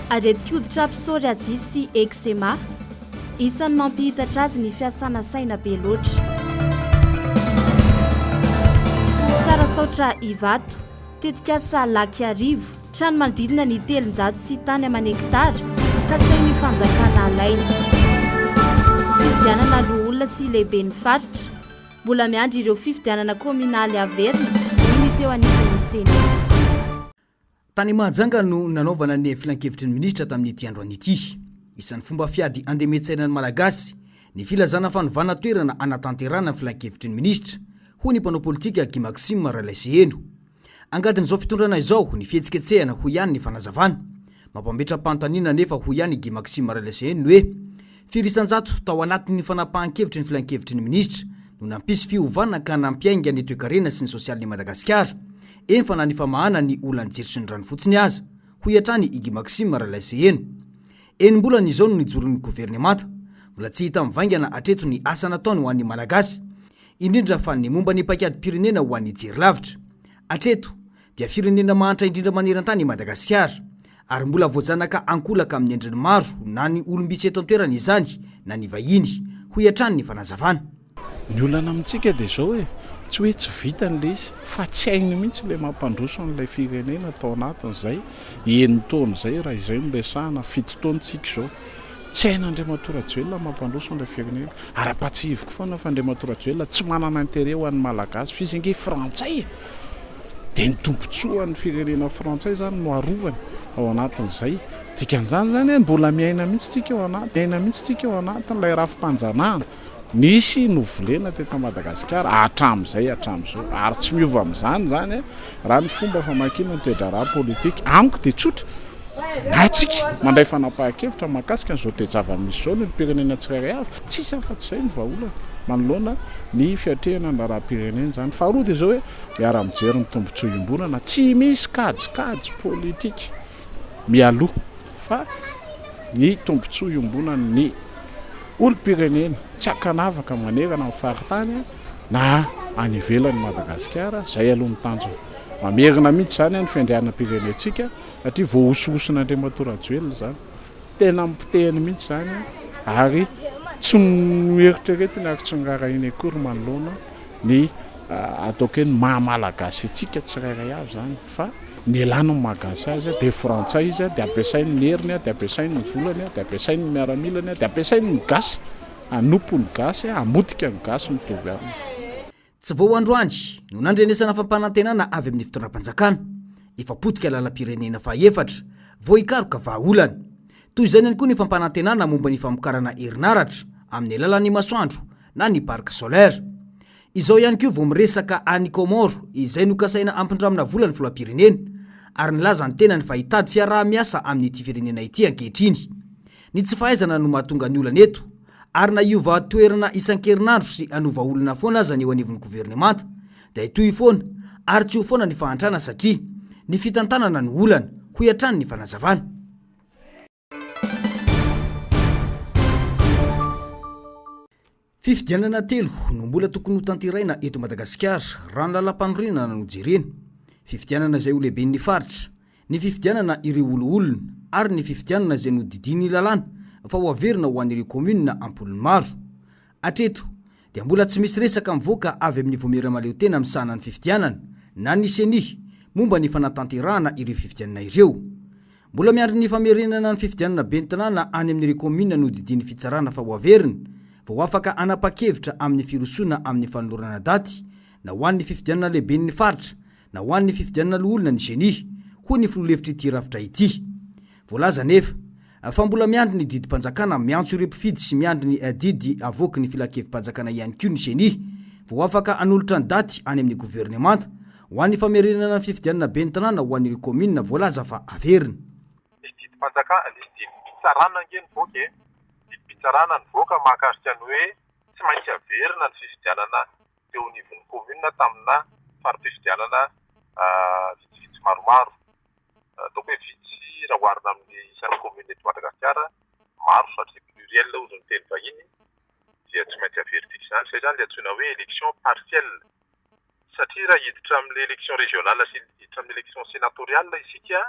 Aretin-koditra psoriasis sy eczéma, isan'ny mampihitatra azy ny fiasana saina be loatra. Tsarasaotra Ivato, tetikasa Lac Iarivo, trano manodidina ny 300 sy tany aman'hektara, kasain'ny fanjakana alaina. Fifidianana loholona sy lehiben'ny faritra. Mbola miandry ireo fifidianana kaominaly haverina, hoy ny teo anivon'ny Ceni. Tany Mahajanga no nanaovana ny filankevitry ny minisitra tamin'ity androany ity. Isan'ny fomba fiady andemen-tsaina ny Malagasy ny filazana fanovana toerana hanatanterahana ny filankevitry ny minisitra, hoy ny mpanao politika Guy Maxime Ralaiseheno. Angadin'izao fitondrana izao ny fihetsiketsehana, hoy ihany ny fanazavana. Mampametra-panontaniana anefa, hoy ihany i Guy Maxime Ralaiseheno ny hoe, firy isan-jato tao anatin'ny fanapahan-kevitry ny filankevitry ny minisitra no nampisy fiovana ka nampiainga ny toekarena sy ny sosialin'i Madagasikara, eny fa na ny famahana ny olan'ny jiro sy ny rano fotsiny aza, hoy hatrany i Guy Maxime Ralaiseheno. Enim-bolana izao no nijoron'ny governemanta. Mbola tsy hita mivaingana hatreto ny asa nataony ho an'ny Malagasy. Indrindra fa ny momba ny paikadim-pirenena ho an'ny jery lavitra. Hatreto, dia firenena mahantra indrindra maneran-tany i Madagasikara, ary mbola voazanaka ankolaka amin'ny endriny maro na ny olom-bitsy eto an-toerana izany na ny vahiny, hoy hatrany ny fanazavana. Ny olana amintsika dia izao e, tsy hoe tsy vitany ilay izy fa tsy hainy mihitsy ilay mampandroso an'ilay firenena tao anatin'izay enin-taona izay raha izay no resahana, fito taona isika izao. Tsy hain'Andriamatoa Rajoelina ny mampandroso an'ilay firenena. Ary ampahatsihiviko foana fa Andriamatoa Rajoelina tsy manana intérêt ho an'ny Malagasy fa izy ange frantsay e! Dia ny tombontsoan'ny firenena frantsay izany no arovany ao anatin'izay. Dikan'izany izany hoe mbola miaina mihitsy tsika ao anaty, miaina mihitsy tsika ao anatin'ilay rafi-panjanahana nisy novolena teto Madagasikara hatramin'izay hatramin'izao. Ary tsy miova amin'izany izany raha ny fomba famakiana ny toe-draharaha politika. Amiko dia tsotra. Na tsika mandray fanapahan-kevitra mahakasika an'izao toe-java-misy izao ny olom-pirenena tsirairay avy, tsisy afa-tsy izay ny vahaolana manoloana ny fiatrehana ny raharaham-pirenena izany. Faharoa dia izao hoe miara-mijery ny tombontsoa iombonana, tsy misy kajikajy politika mialoha fa ny tombontsoa iombonan'ny olom-pirenena tsy ankanavaka manerana ny faritany na any ivelan'i Madagasikara, izay aloha ny tanjona. Mamerina mihitsy izany ny fiandrianam-pirenentsika. Satria voahosihosina Andriamatoa Rajoelina izany. Tena nopotehiny mihitsy izany ary tsy noeritreretiny ary tsy noraharahiany akory manoloana ny ataoko hoe ny maha Malagasy antsika tsirairay avy izany fa nialany ny maha gasy azy dia frantsay izy dia ampiasainy ny heriny dia ampiasainy ny volany dia ampiasainy ny miaramilany dia ampiasainy ny gasy hanompo ny gasy hamotika ny gasy mitovy aminy. Tsy vao androany no nandrenesana fampanantenana avy amin'ny fitondram-panjakana. Efa potika lalam-pirenena fahaefatra vao hikaroka vahaolana. Toy izany ihany koa ny fampanantenana momba ny famokarana herinaratra amin'ny alalan'ny masoandro na ny parc solaire. Izao ihany koa vao miresaka any Comores izay nokasaina hampindramina vola ny filoham-pirenena ary nilaza ny tenany fa hitady fiaraha-miasa amin'ity firenena ity ankehitriny. Ny tsy fahaizana no mahatonga ny olana eto ary na hiova toerana isan-kerinandro sy hanova olona foana aza ny eo anivon'ny governemanta dia hitohy foana ary tsy ho foana ny fahantrana satria ny fitantanana no olana, hoy hatrany ny fanazavana. Fifidianana telo no mbola tokony hotanterahina eto Madagasikara raha ny lalàmpanorenana no jerena. Fifidianana izay ho lehiben'ny faritra, ny fifidianana ireo oloolona ary ny fifidianana izay nodidian'ny lalàna fa ho averina ho an'ireo kaominina am-polony maro. Hatreto dia mbola tsy misy resaka mivoaka avy amin'ny Vaomiera Mahaleotena misahana ny fifidianana na ny Ceni momba ny fanatanterahana ireo fifidianana ireo. Mbola miandry ny famerenana ny fifidianana ben'ny tanàna any amin'ireo kaominina nodidian'ny fitsarana fa ho averina vao afaka hanapa-kevitra amin'ny firosoana amin'ny fanolorana daty na ho an'ny fifidianana lehiben'ny faritra na ho an'ny fifidianana loholona ny Ceni, hoy ny filoha lefitr'ity rafitra ity. Voalaza anefa fa mbola miandry ny didim-panjakana miantso ireo mpifidy sy miandry ny didy avoaky ny filankevi-panjakana ihany koa ny Ceni vao afaka hanolotra ny daty any amin'ny governemanta Ho an'ny famerenana ny fifidianana ben'ny tanàna ho an'ireo kaominina voalaza fa averina. Nisy didim-panjakana, nisy didim-pitsarana ange nivoaka e! Didim-pitsarana nivoaka mahakasika ny hoe tsy maintsy averina ny fifidianana teo anivon'ny kaominina tamina fari-pifidianana vitsivitsy maromaro. Ataoko hoe vitsy raha oharina amin'ny isan'ny kaominina eto Madagasikara, maro satria pluriel hozy ny teny vahiny, dia tsy maintsy averintsika izany. Izay izany ilay antsoina hoe élection partielle. Satria raha hiditra amin'ilay élection régionale sy hiditra amin'ny élection sénatoriale isika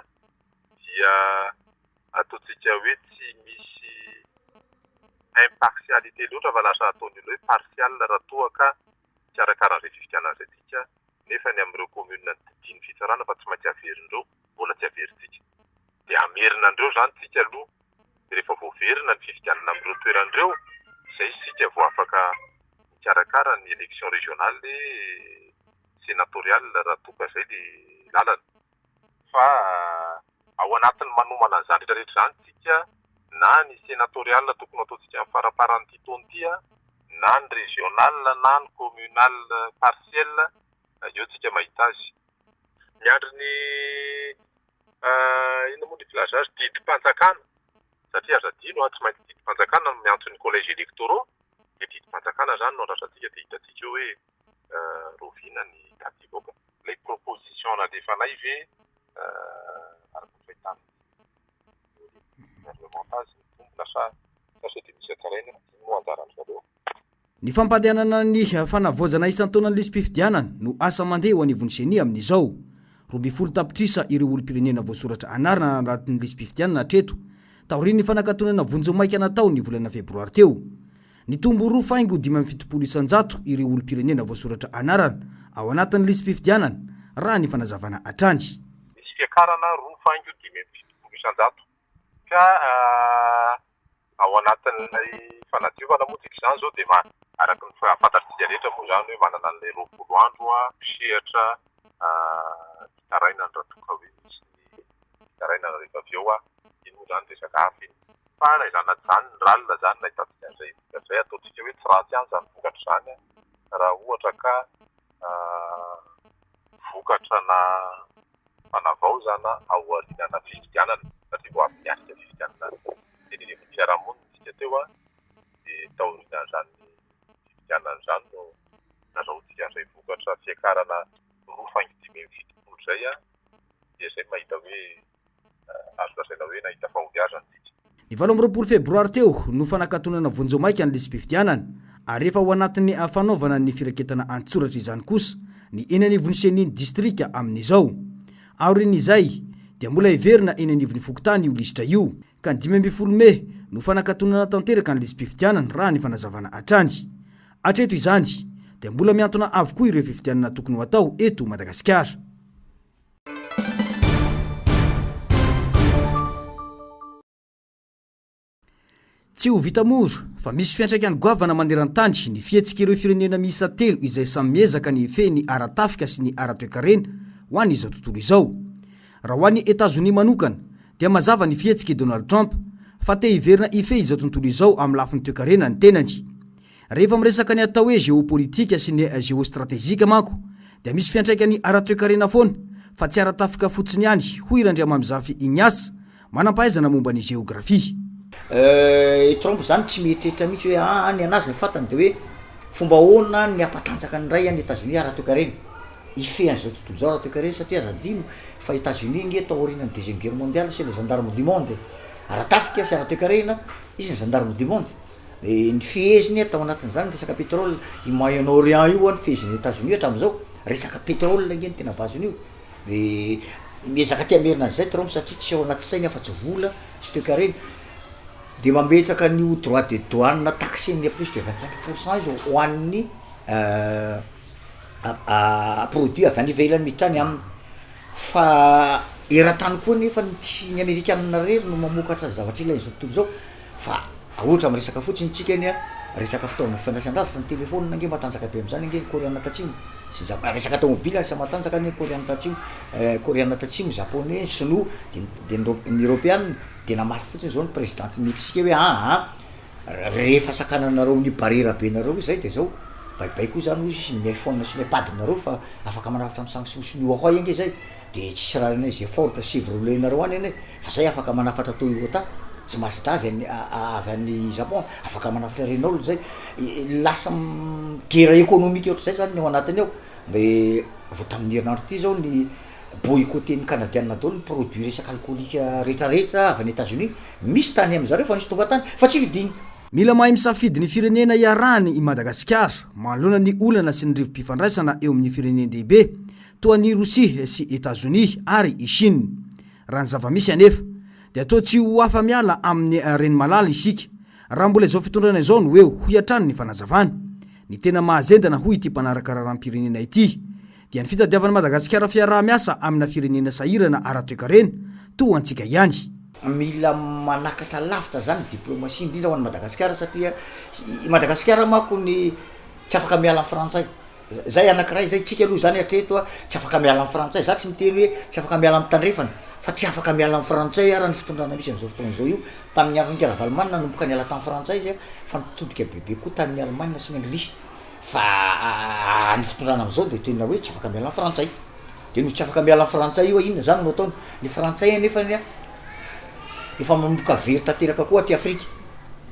dia ataontsika hoe tsy misy impartialité loatra fa lasa ataon'ny olona hoe partial raha toa ka hikarakara an'izay fifidianana izay tsika nefa ny amin'ireo commune didian'ny fitsarana fa tsy maintsy averin'ireo mbola tsy averintsika dia hamerina an'ireo izany tsika aloha dia rehefa voaverina ny fifidianana amin'ireo toerana ireo izay isika vao afaka mikarakara ny élection régionale et sénatoriale raha toa ka izay le lalana. Fa ao anatin'ny manomana an'izany rehetra rehetra izany tsika na ny sénatorial tokony ho ataontsika amin'ny faramparan'ity taona ity na ny régional na ny communal partiel, eo tsika mahita azy. Miandry ny inona moa ny filaza azy, didim-panjakana, satria aza adino tsy maintsy didim-panjakana no miantso ny collège électoraux, dia didim-panjakana izany no andrasantsika dia hitantsika eo hoe rahoviana ny daty hivoaka. Ilay proposition nalefanay ve araka ny fahitan'ny gouvernement azy mitombina sa sa sao dia misy hatsaraina, iny moa anjaran-dry zareo. Ny fampandehanana ny fanavaozana isan-taona ny lisi-pifidianana no asa mandeha eo anivon'ny Ceni amin'izao. 12 tapitrisa ireo olom-pirenena voasoratra anarana anatin'ny lisi-pifidianana hatreto, taorian'ny fanakatonana vonjimaika natao ny volana febroary teo. Nitombo roa faingo 75% ireo olom-pirenena voasoratra anarana ao anatin'ny lisi-pifidianana, raha ny fanazavana hatrany. Nisy fiakarana roa faingo 75% ka ao anatin'ilay fanadiovana moa tsika izany izao dia araka ny fantatritsika rehetra moa izany hoe manana an'ilay 20 andro mpisehatra hitarainana raha toa ka hoe misy ny fitarainana rehefa avy eo, iny moa izany resaka hafa iny. Fa na izany na tsy izany, ny RAL izany nahitantsika an'izay vokatra izay, ataontsika hoe tsy ratsy ihany izany vokatra izany raha ohatra ka vokatra na fanavaozana aorianana fifidianana satria vao avy niatrika fifidianana teny anivon'ny fiarahamonina isika teo dia taorianan'izany fifidianana izany no nazahoantsika an'izay vokatra fiakarana roa faingo 75 izay dia izay mahita hoe azo lazaina hoe nahita fahombiazana isika. Ny 28 febroary teo no fanakatonana vonjimaika ny lisi-pifidianana ary efa ao anatin'ny fanaovana ny firaketana an-tsoratra izany kosa ny eny anivon'ny Ceni ny distrika amin'izao. Aorian'izay dia mbola heverina eny anivon'ny fokontany io lisitra io ka ny 15 mey no fanakatonana tanteraka ny lisi-pifidianana raha ny fanazavana hatrany. Hatreto izany dia mbola mihantona avokoa ireo fifidianana tokony ho atao eto Madagasikara. Tsy ho vita mora, fa misy fiantraikany goavana maneran-tany ny fihetsik'ireo firenena miisa telo izay samy miezaka ny hifehy ny ara-tafika sy ny ara-toekarena ho an'izao tontolo izao. Raha ho an'i Etazonia manokana, dia mazava ny fihetsik'i Donald Trump fa te hiverina hifehy izao tontolo izao amin'ny lafiny toekarena ny tenany. Rehefa miresaka ny atao hoe géopolitique sy ny géostratégika manko dia misy fiantraikany ara-toekarena foana fa tsy ara-tafika fotsiny ihany, hoy Randriamamizafy Ignace, manam-pahaizana momba ny géographie. I Trump zany tsy mieritreritra mihitsy hoe aa ny anazy ny fantany de hoe fomba ahoana ny hampatanjaka indray an'i Etazonia ara-toekarena, hifehy an'izao tontolo izao ara-toekarena satria aza adino fa Etazonia nge tao aorianan'ny deuxième guerre mondiale c'est le gendarme du monde e, ara-tafika sy ara-toekarena izy ny gendarme du monde. De ny feheziny tao anatin'izany ny resaka pétrole, io Moyen Orient io an fehezin'i Etazonia hatramin'izao, resaka pétrole ange no tena base-n'io, de miezaka te hamerina an'izay Trump satria tsy ao anaty sainy afa-tsy vola sy toekarena, de mametraka an'io droit de douane taxer-ny plus de 25 pourcent izy ho an'ny produit avy any ivelany miditra any aminy, fa eran-tany koa nefa tsy ny amerikanina irery no mamokatra zavatra ilain'izao tontolo izao Fa ohatra miresaka fotsiny tsika anie resaka fitaovana fifandraisan-davitra ny telephone ange matanjaka be am'zany ange ny koreana tatsimo sy ny resaka tomobile asa matanjaka anie koreana tatsimo koreana tatsimo japonais sinoa de de ny ny eropeana de namaly fotsiny zao ny prezidanty mexique hoe aa rehefa sakananareo ny barera be nareo io zay de zao bye bye koa zany ozy izy ny iphone sy ny ipad nareo fa afaka manafatra am samsung sy ny huawei ange zay. De tsisy rariny ze Ford Chevrolet nareo any anie fa zay afaka manafatra Toyota sy Mazda avy any avy any Japon afaka manafatra Renault zay, lasa guerre économique ohatr'izay zany ny ao anatiny ao, de vao tamin'ny herinandro ty zao ny boycotten'ny kanadiana daholo ny produit resaka alcoolique retraretra avy any Etats Unis, misy tany amizareo fa nisy tonga tany fa tsy vidiana. Mila mahay misafidy ny firenena iarahany i Madagasikara manoloana ny olana sy ny rivo-pifandraisana eo amin'ny firenen-dehibe toa an'i Rosia sy Etazonia ary i Chine. Raha ny zava-misy anefa, dia toa tsy ho afa-miala amin'ny reny malala isika raha mbola izao fitondrana izao no eo, hoy hatrany ny fanazavany. Ny tena mahazendana, hoy ity mpanaraka raharaham-pirenena ity, dia ny fitadiavan'i Madagasikara fiaraha-miasa amina firenena sahirana ara-toekarena toa antsika ihany. Mila manakatra lavitra zany ny diplomatie indrindra ho an'i Madagasikara satria i Madagasikara manko ny tsy afaka miala amin'ny frantsay, zay anakiray zay, tsika aloha zany hatreto a tsy afaka miala amin'ny frantsay, za tsy miteny hoe tsy afaka miala amin'ny tandrefana fa tsy afaka miala amin'ny frantsay ara ny fitondrana misy am'zao fotoana zao io, tamin'ny andron'i Ravalomanana nanomboka niala tamin'ny frantsay izy a fa nitodika bebe koa tamin'ny Allemagne sy ny anglisy. Fa ny fitondrana amizao de tena hoe tsy afaka miala am frantsay, de noho tsy afaka miala am frantsay io inona zany no ataony, ny frantsay anefany an efa manomboka very tanteraka koa aty afrika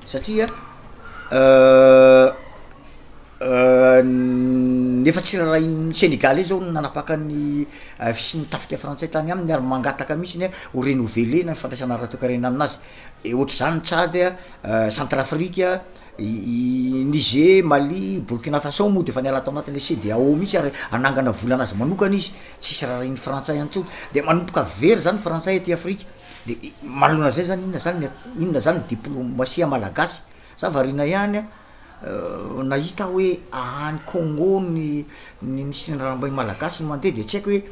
satria efa tsy rarahin'ny senegalais zao no nanapaka ny fisian'ny tafika frantsay tany aminy ary mangataka mihitsiny hoe ho renouveler-na ny fandraisana ara-toekarena aminazy, de ohatr'izany Tchad, Centrafrique. I Niger, Mali, Burkina Faso moa de efa niala tao anatin'le CEDEAO mihitsy ary hanangana volana azy manokana izy, tsisy rarahin'ny frantsay intsony, de manomboka very zany frantsay aty Afrika, de manoloana zay zany inona zany ny inona zany ny diplomasia malagasy, za variana ihany a nahita aho hoe any Congo ny ny misy ny raharaham-bahiny malagasy no mandeha de tsy haiko hoe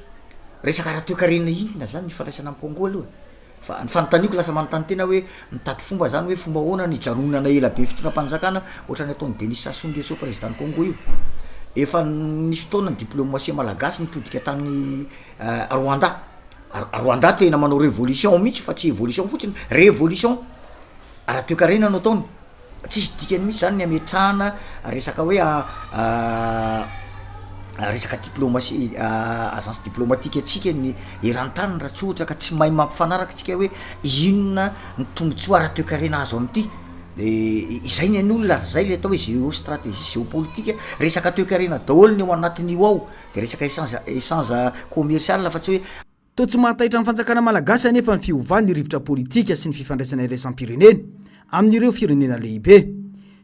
resaka ara-toekarena inona zany ny ifandraisana am Congo aloha e. Fa ny fanontaniako lasa manontany tena hoe mitady fomba zany hoe fomba ahoana ny hijanonana ela be fitondram-panjakana ohatran'ny ataon'i Denis Sassou Nguesso président-n'i Congo io. Efa nisy fotoana ny diplomatie malagasy nitodika tany Rwanda, Rwanda tena manao révolution mihitsy fa tsy évolution fotsiny, révolution ara-toekarena no ataony. Tsisy dikany mihitsy zany ny ametrahana resaka hoe resaka diplomatie agence diplomatique antsika ny eran-tany raha tsy ohatra ka tsy mahay mampifanaraka tsika hoe inona ny tombontsoa ara-toekarena azo am'ty de izay ny an'olona ary zay le atao hoe géostratégie géopolitique resaka toekarena daholo ny ao anatin'io ao de resaka échange échange commercial fa tsy hoe Toa tsy mahataitra ny fanjakana malagasy anefa ny fiovan'ny rivotra politika sy ny fifandraisana iraisam-pirenena amin'ireo firenena lehibe.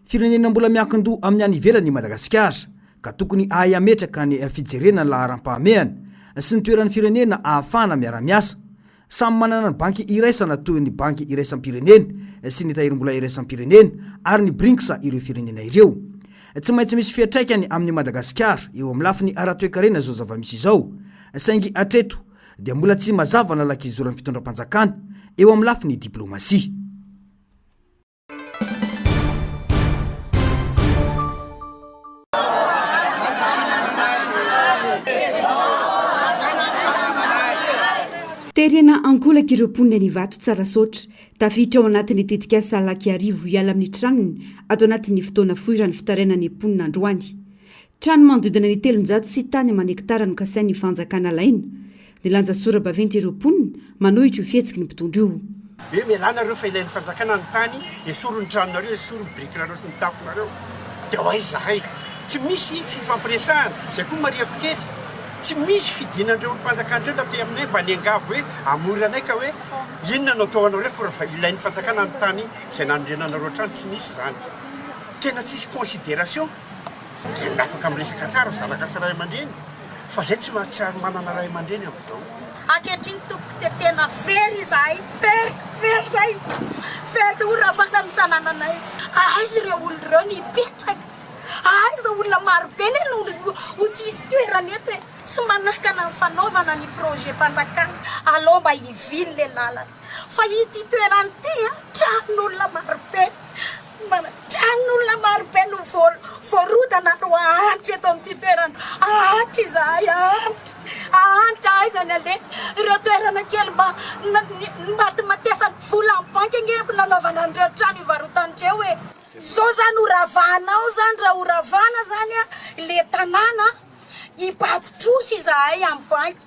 Firenena mbola miankin-doha amin'ny any ivelany i Madagasikara ka tokony hahay hametraka ny fijerena ny laharam-pahamehana sy ny toeran'ny firenena ahafahana miara-miasa. Samy manana ny banky iraisana toy ny Banky iraisam-pirenena sy ny Tahirim-bola iraisam-pirenena ary ny Brics ireo firenena ireo. Tsy maintsy misy fiantraikany amin'i Madagasikara eo amin'ny lafiny ara-toekarena izao zava-misy izao, saingy hatreto dia mbola tsy mazava ny lalan-kizoran'ny fitondram-panjakana eo amin'ny lafiny diplaomasia. Terena ankolaka ireo mponina eny Ivato Tsarasaotra, Tafiditra ao anatin'ny tetikasa Lac Iarivo hiala amin'ny tranony ato anatin'ny fotoana fohy raha ny fitarainan'ny mponina androany. Trano manodidina ny 300 sy tany aman'hektara no kasain'ny fanjakana alaina. Nilanja sora-baventy ireo mponina manohitra io fihetsiky ny mpitondra io. Hoe mialà nareo fa ilain'ny fanjakana ny tany, esory ny tranonareo, esory ny birikinareo sy ny tafonareo. Dia ho aiza izahay? Tsy misy fifampiresahana. Izay koa marihako kely, tsy misy fidinan'ireo olom-panjakana ireo taty aminay mba niangavy hoe hamory anay ka hoe Inona no atao anareo fa rehefa ilain'ny fanjakana ny tany izay nanorenanareo trano tsy misy izany. Tena tsisy considération. Dia afaka miresaka tsara zanaka sy ray aman-dreny fa zay tsy mahatsiaro manana ray aman-dreny amin'izao. Ankehitriny tompoko dia tena very izahay, very, very zay, very ho ravana ny tanànanay. Aiza ireo olona ireo no hipetraka? Aiza olona marobe anie no ho tsy hisy toerana eto e! Tsy manakana ny fanaovana ny projet mpanjakana aleo mba hivily le lalana fa ity toerana ity an tranon'olona marobe tranon'olona marobe no voarodana ary ho ahantra eto amin'ity toerana ahantra izahay ahantra ahantra aiza ny aleha ireo toerana kely mba nimatimatesan'ny vola amin'ny banky ange nanaovana an'ireo trano ivarotan'ireo e zao zany ho ravanao zany raha ho ravana zany an le tanàna Hibaby trosa izahay amin'ny banky.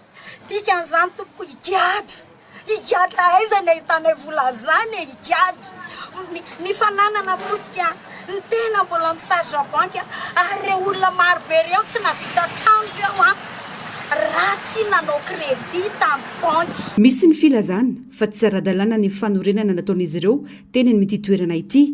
Dikan'izany tompoko higadra. Higadra aiza ny ahitanay vola zany e, higadra. Ny, ny fananana potika, ny tena mbola mi-charge banky ary ireo olona maro be ireo tsy nahavita trano ireo an, raha tsy nanao crédit tamin'ny banky. Misy ny filazana fa tsy ara-dalàna ny fanorenana nataon'izy ireo teny amin'ity toerana ity.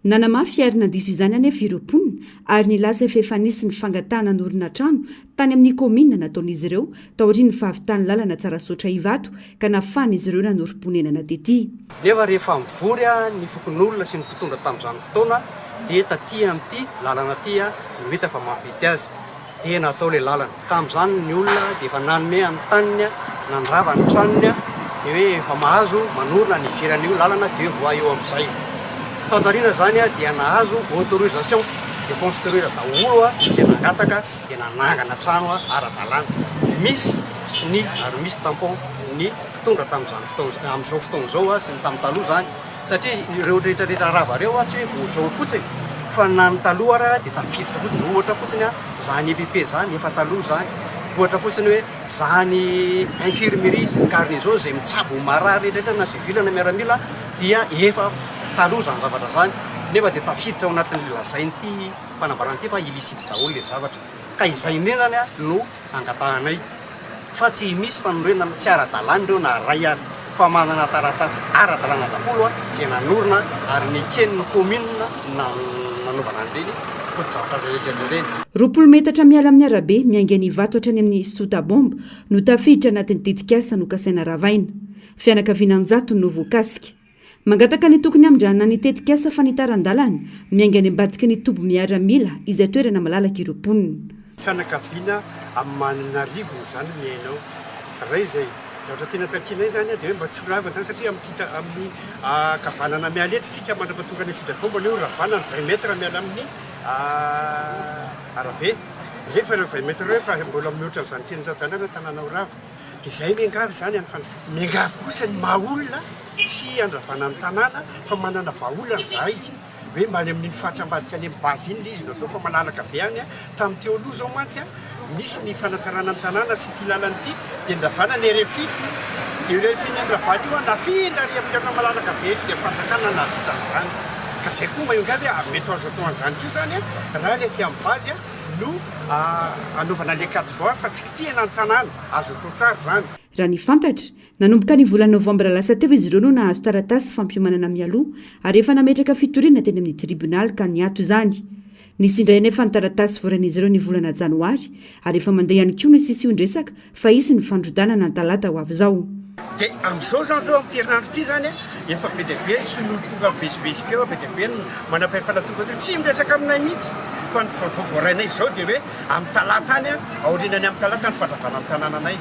Nanamafy ary nandiso izany anefa ireo mponina ary nilaza fa efa nisy ny fangatahana hanorina trano tany amin'ny kaominina nataon'izy ireo taorian'ny fahavitan'ny lalana Tsarasaotra Ivato ka nahafahan'izy ireo nanorim-ponenana tety. Nefa rehefa mivory ny fokonolona sy ny mpitondra tamin'izany fotoana dia taty amin'ity lalana ity no hita fa mampety azy. Dia natao ilay lalana. Tamin'izany ny olona dia efa nanome ny taniny, nandrava ny tranony, dia hoe efa mahazo manorina ny ivelan'io lalana deux voies io amin'izay. Tato aoriana izany dia nahazo autorisation de construire daholo izay nangataka dia nanangana trano ara-dalàna. Misy sonia ary misy tampon ny mpitondra tamin'izany fotoana, amin'izao fotoana izao sy ny tamin'ny taloha izany. Satria ireo rehetra rehetra rava ireo tsy hoe vao izao fotsiny fa na ny taloha ara dia tafiditra fotsiny, ohatra fotsiny zany EPP zany efa taloha zany, ohatra fotsiny hoe zany infirmerie sy ny garnison izay mitsabo marary rehetra rehetra na civil na miaramila dia efa taloha zany zavatra zany nefa dia tafiditra ao anatin'ny lazain'ity fanambarana ity fa illicite daholo le zavatra ka izay indrindrany no angatahanay fa tsy misy fanorenana tsy ara-dalàna ireo na iray ary fa manana taratasy ara-dalàna daholo izay nanorina ary neken'ny commune nanaovana an'ireny fotodrafitrasa rehetra ireny. 20 metatra miala amin'ny arabe miainga any Ivato hatrany amin'ny Sotabomba no tafiditra anatin'ny tetikasa nokasaina ravaina. Fianakaviana an-jatony no voakasika. Mangataka ny tokony hamindrana ny tetikasa fanitaran-dalana miainga any ambadiky ny toby miaramila izay toerana malalaka ireo mponina. Fianakaviana aman'arivony izany no miaina ao. Raha izay zavatra tena takianay izany dia hoe mba tsy ho rava izany satria amin'ity amin'ny ankavanana miala etsy isika mandra-pahatonga any Sud-Bomba aloha ravana ny 20 mètres miala amin'ny arabe. Nefa ireo 20 mètres ireo efa mbola mihoatra an'izany 300 izany ary ny tanàna ho rava. Dia izay miangavy izany any fa miangavy kosa ny maha olona tsy handravana ny tanàna fa manana vahaolana izahay hoe mba any amin'iny faritra ambadika any amin'ny base iny ilay izy no atao fa malalaka be any. Tamin'ny teo aloha izao mantsy nisy ny fanatsarana ny tanàna sy ity lalana ity dia nindravana ny RFI dia io RFI nindravana io nafindra ary amin'ny toerana malalaka be ery dia fanjakana nahavita an'izany ka izay koa miangavy hoe mety ho azo atao an'izany koa izany raha ilay aty amin'ny base no anaovana ilay quatre voies fa tsy kitihana ny tanàna, azo atao tsara izany. Raha ny fantatra, nanomboka ny volana novambra lasa teo izy ireo no nahazo taratasy fampiomanana mialoha ary efa nametraka fitoriana teny amin'ny tribonaly ka niato izany. Nisy indray anefa ny taratasy voarain'izy ireo ny volana janoary ary efa mandeha ihany koa ny sision-dresaka fa hisy ny fandrodanana ny talata ho avy izao. Dia amin'izao izany izao amin'ity herinandro ity izany efa be dia be ny sinoa tonga mivezivezy teo, be dia be ny manam-pahefana tonga teo, tsy miresaka aminay mihitsy fa ny vaovao voarainay izao dia hoe amin'ny talata any, aorianan'ny amin'ny talata ny fandravana ny tanànanay.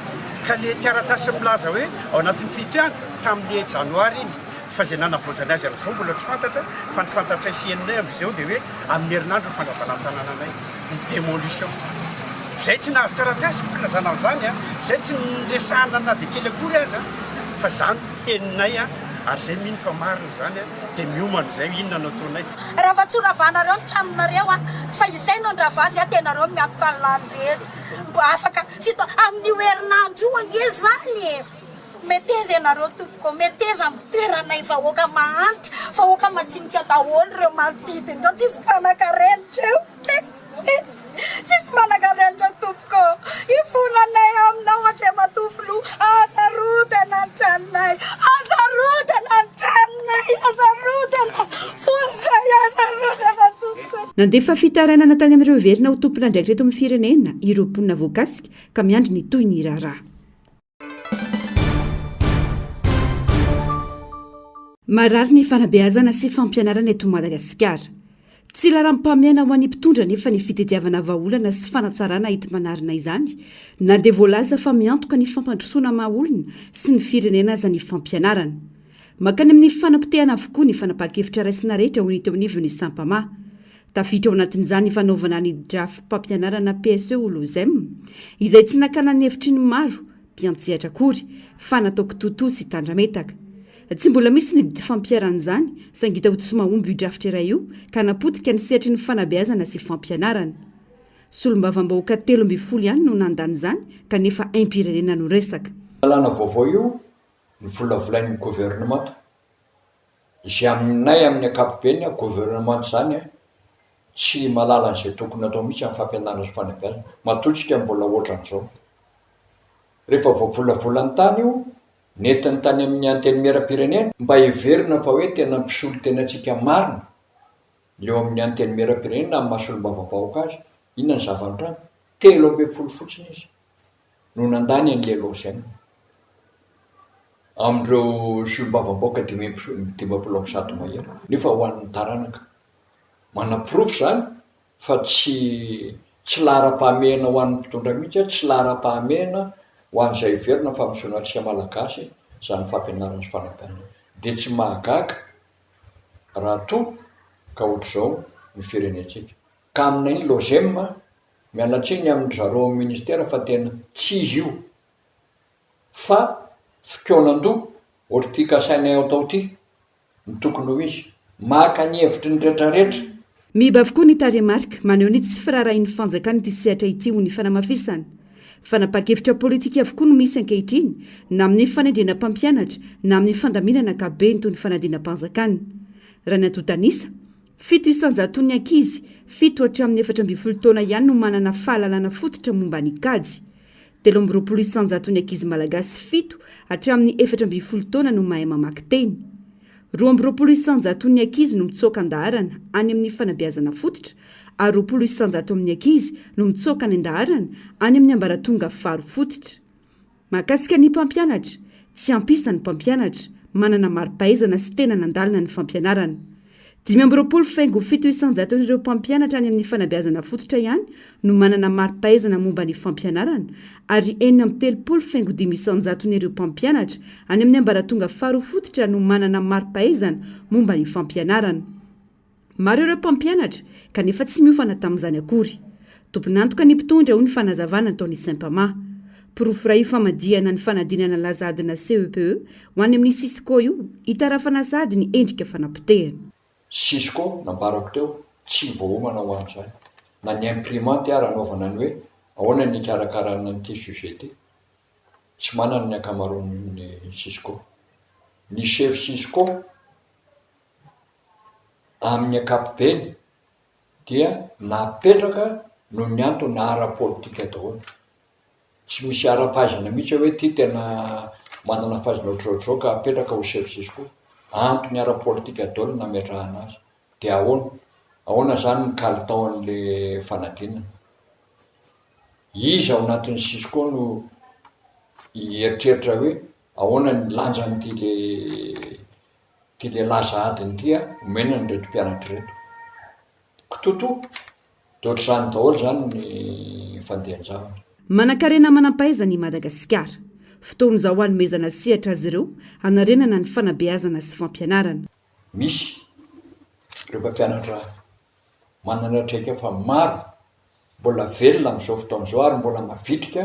Ka ilay taratasy milaza hoe ao anatin'ny fito andro, tamin'ny janoary iny, fa izay nanavaozany azy amin'izao mbola tsy fantatra, fa ny fantatray sy henonay amin'izao dia hoe amin'ny herinandro ny fandravana ny tanànanay. Ny démolition. Zay tsy nahazo taratasy filazana an'izany an, zay tsy niresahana na dia kely akory aza fa zany henonay an, ary zay mino fa marina izany an, dia miomana izay inona no ataonay. Raha fa tsy ho ravanareo ny tranonareo an, fa izay no handrava azy an, dia nareo miantoka ny lany rehetra. Mba afaka fito amin'io herinandro io ange zany e! Meteza ianareo tompoko, meteza amin'ny toeranay vahoaka mahantra, vahoaka majinika daholo ireo manodidina ireo, tsisy mpanakarena ireo, tsisy, tsisy, tsisy manakarena ireo tompoko, ifonanay aminao Andriamatoa Filoha, aza rodana ny tranonay, aza rodana ny tranonay, aza rodana, fonjay aza rodana tompoko. Nandefa fitarainana tany amin'ireo heverina ho tompon'andraikitra eto amin'ny firenena ireo mponina voakasika ka miandry ny tohin'ny raharaha. Marary ny fanabeazana sy fampianarana eto Madagasikara. Tsy laharam-pahamehana ho an'ny mpitondra anefa ny fitediavana vahaolana sy fanatsarana enti-manarina izany, na dia voalaza fa miantoka ny fampandrosoana maha olona sy ny firenena aza ny fampianarana. Mankany amin'ny fanapotehana avokoa ny fanapahan-kevitra raisina rehetra hoy ny teo anivon'ny Sampama. Tafiditra ao anatin'izany ny fanaovana ny drafi-pampianarana PSE ho Lozem, izay tsy nakana ny hevitry ny maro mpiantsehatra akory, fa natao kitoatoa sy tandrametaka. Tsy mbola misy ny didy fampiharana izany, saingy hita ho tsy mahomby io drafitra iray io, ka napotika ny sehatry ny fanabeazana sy fampianarana. Solombavambahoaka 13 ihany no nandany izany, kanefa aim-pirenena no resaka. Lalàna vaovao io novolavolain'ny governemanta. Izay aminay amin'ny ankapobeny, governemanta izany tsy mahalala an'izay tokony atao mihitsy amin'ny fampianarana sy fanabeazana. Matoa tsika mbola ohatran'izao. Rehefa voavolavola ny tany io, nentiny tany amin'ny antenimierampirenena, mba heverina fa hoe tena mpisolo tena antsika marina. Ny eo amin'ny Antenimierampirenena amin'ny maha solombavambahoaka azy, inona ny zava-nitranga? 13 fotsiny izy no nandany an'ilay LOGEM. Amin'ireo solombavambahoaka 155 mahery, nefa ho an'ny taranaka. Manaporofo izany fa tsy tsy laharam-pahamehana ho an'ny mpitondra mihitsy, tsy laharam-pahamehana ho an'izay heverina fa mizono antsika Malagasy izany fampianarana sy fanabeazana. Dia tsy mahagaga raha toa ka ohatr'izao ny firenentsika. Ka aminay ny LOGEM, miala tsiny amin-dry zareo ao amin'ny ministera fa tena tsy izy io fa fikaonan-doha ohatr'ity kasainay atao ity no tokony ho izy. Maka ny hevitry ny retraretra. Miiba avokoa ny tarehimarika maneho ny tsy firaharahian'ny fanjakana ity sehatra ity ho ny fanamafisana. Fanapahan-kevitra politika avokoa no misy ankehitriny na amin'ny fanendrena mpampianatra na amin'ny fandaminana ankapobeny toy ny fanadinam-panjakana. Raha ny antontan'isa, 7 isan-jaton'ny ankizy fito hatramin'ny 14 taona ihany no manana fahalalana fototra momba ny kajy. 23 isan-jaton'ny ankizy malagasy fito hatramin'ny 14 taona no mahay mamaky teny. 22 isan-jaton'ny ankizy no mitsoaka an-daharana any amin'ny fanabeazana fototra ary 20 isan-jato amin'ny ankizy no mitsoaka any an-daharana any amin'ny ambaratonga faharoa fototra. Mahakasika ny mpampianatra, tsy ampy isa ny mpampianatra manana mari-pahaizana sy tena nandalina ny fampianarana. 25 faingo 7 isan-jaton'ireo mpampianatra any amin'ny fanabeazana fototra ihany no manana mari-pahaizana momba ny fampianarana ary 36 faingo 5 isan-jaton'ireo mpampianatra any amin'ny ambaratonga faharoa fototra no manana mari-pahaizana momba ny fampianarana. Maro ireo mpampianatra kanefa tsy miofana tamin'izany akory. Tompon'antoka ny mpitondra, hoy ny fanazavana nataon'ny Sempama. Porofo iray io famadihana ny fanadinana laza adina CEPE ho any amin'ny Cisco io, hitarafana sahady ny endrika fanapotehana. Cisco, nambarako teo, tsy voaomana ho an'izany. Na ny imprimante ara anaovana ny hoe ahoana ny hikarakarana an'ity sujet ity, tsy manana ny ankamaroan'ny Cisco. Ny chef Cisco amin'ny ankapobeny dia napetraka noho ny antony ara-politika daholo. Tsy misy ara-pahaizana mihitsy hoe ity tena manana fahaizana ohatrohatr'izao ka apetraka ho chef cisco. Antony ara-politika daholo no nametrahana azy. Dia ahoana? Ahoana izany ny kalitaon'le fanadinana? Iza ao anatin'ny cisco no hieritreritra hoe ahoana ny lanjan'ity le Ity lehilahy sahadiny ity a, omena an'ireto mpianatra ireto. Kitoto, dia ohatr'izany daholo izany ny fandehan-javatra. Manankarena manam-pahaizana i Madagasikara. Fotoana izao hanomezana sehatra azy ireo hanarenana ny fanabeazana sy fampianarana. Misy ireo mpampianatra manana traikefa maro mbola velona amin'izao fotoana izao ary mbola mavitrika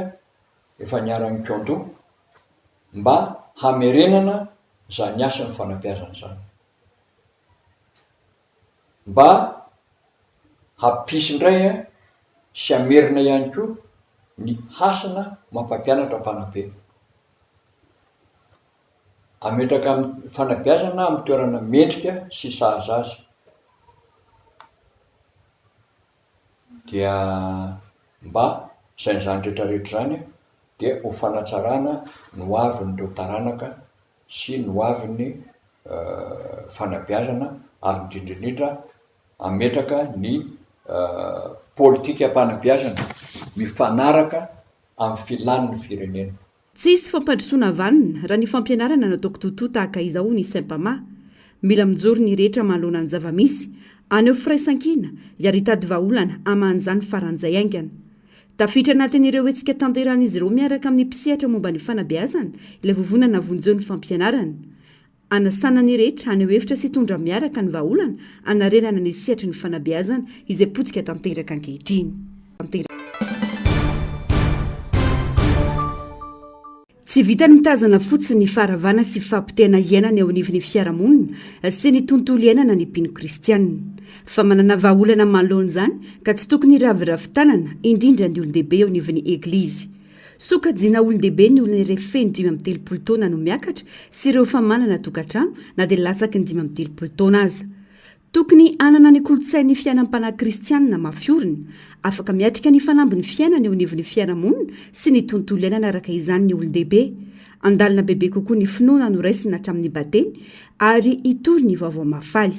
efa niara-nikaon-doha mba hamerenana izany asan'ny fanabeazana izany. Mba hampisy indray sy hamerina ihany koa ny hasina mampampianatra mpanabe. Hametraka ny fanabeazana amin'ny toerana mendrika sy sahaza azy. Dia mba izany izany rehetra rehetra izany dia ho fanatsarana ny ho avin'ireo taranaka sy ny ho avin'ny fanabeazana ary indrindra indrindra hametraka ny politikam-panabeazana mifanaraka amin'ny filan'ny firenena. Tsy hisy fampandrosoana vanona raha ny fampianarana no atao kitoatoa tahaka izao hoy ny Sempama. Mila mijoro ny rehetra manoloana ny zava-misy, haneho firaisankina ary hitady vahaolana hamahan'izany faran'izay haingana. Tafiditra anatin'ireo hetsika tanterahan'izy ireo miaraka amin'ny mpisehatra momba ny fanabeazana ilay vovonana Vonjeo ny fampianarana. Hanasana ny rehetra haneho hevitra sy hitondra miaraka ny vahaolana hanarenana ny sehatry ny fanabeazana izay potika tanteraka ankehitriny. Tsy vitan'ny mitazana fotsiny ny faharavana sy fahapotehana iainana eo anivon'ny fiarahamonina sy ny tontolo iainana ny mpino kristianina. Fa manana vahaolana manoloana izany ka tsy tokony hiraviravy tanana, indrindra ny olon-dehibe eo anivon'ny Eglizy. Sokajiana olon-dehibe ny olona iray feno 35 taona no miakatra sy ireo efa manana tokantrano na dia latsaky ny 35 taona aza. Tokony hanana ny kolontsain'ny fiainam-panahy kristianina mafy orina, afaka miatrika ny fanambin'ny fiainana eo anivon'ny fiarahamonina sy ny tontolo iainana araka izany ny olon-dehibe. Handalina bebe kokoa ny finoana noraisina hatramin'ny batemy ary hitory ny vaovao mahafaly.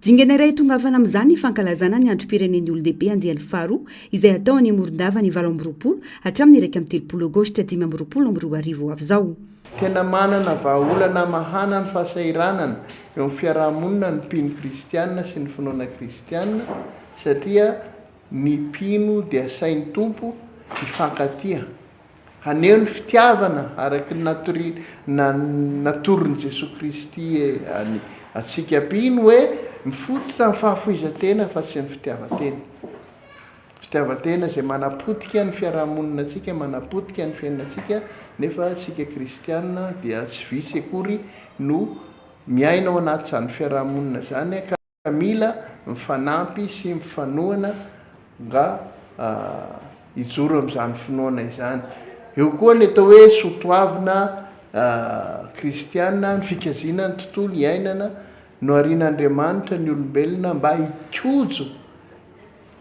Dingana iray hitongavana amin'izany ny fankalazana ny Androm-pirenen'ny olon-dehibe andiany faharoa izay hatao any Morondava ny 28 hatramin'ny 31 aogositra 2025 ho avy izao. Tena manana vahaolana hamahana ny fahasahiranana eo amin'ny fiaraha-monina ny mpino kristiana sy ny finoana kristiana satria ny mpino dia asain'ny Tompo hifankatia, haneho ny fitiavana araka ny natori- na natoron'i Jesoa Kristy any antsika mpino hoe mifototra amin'ny fahafoizan-tena fa tsy ny fitiavan-tena. Fitiavan-tena izay manapotika ny fiarahamonina antsika, manapotika ny fiainantsika, nefa antsika kristiana dia tsy vitsy akory no miaina ao anatin'izany fiarahamonina izany ka mila mifanampy sy mifanohana nga hijoro amin'izany finoana izany. Eo koa ny atao hoe soatoavina kristiana, ny fikajiana ny tontolo iainana, noharian'Andriamanitra ny olombelona mba hikojo,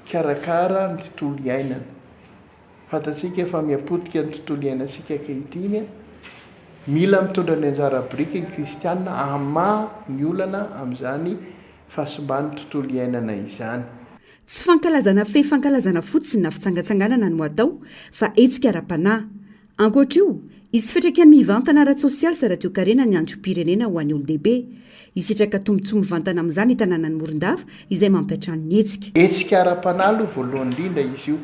hikarakara ny tontolo iainana. Fantatsika fa mihapotika ny tontolo iainantsika ankehitriny. Mila mitondra ny anjara biriky ny kristiana hamaha ny olana amin'izany fahasimban'ny tontolo iainana izany. Tsy fankalazana fe fankalazana fotsiny na fitsangatsanganana no atao fa hetsika ara-panahy. Ankoatra io, hisy fiantraikany mivantana ara-tsosialy sy ara-toekarena ny androm-pirenena ho an'ny olon-dehibe. Hisitraka tombontsoa mivantana amin'izany ny tanànan'i Morondava izay mampiantrano ny hetsika. Hetsika ara-panahy aloha voalohany indrindra izy io.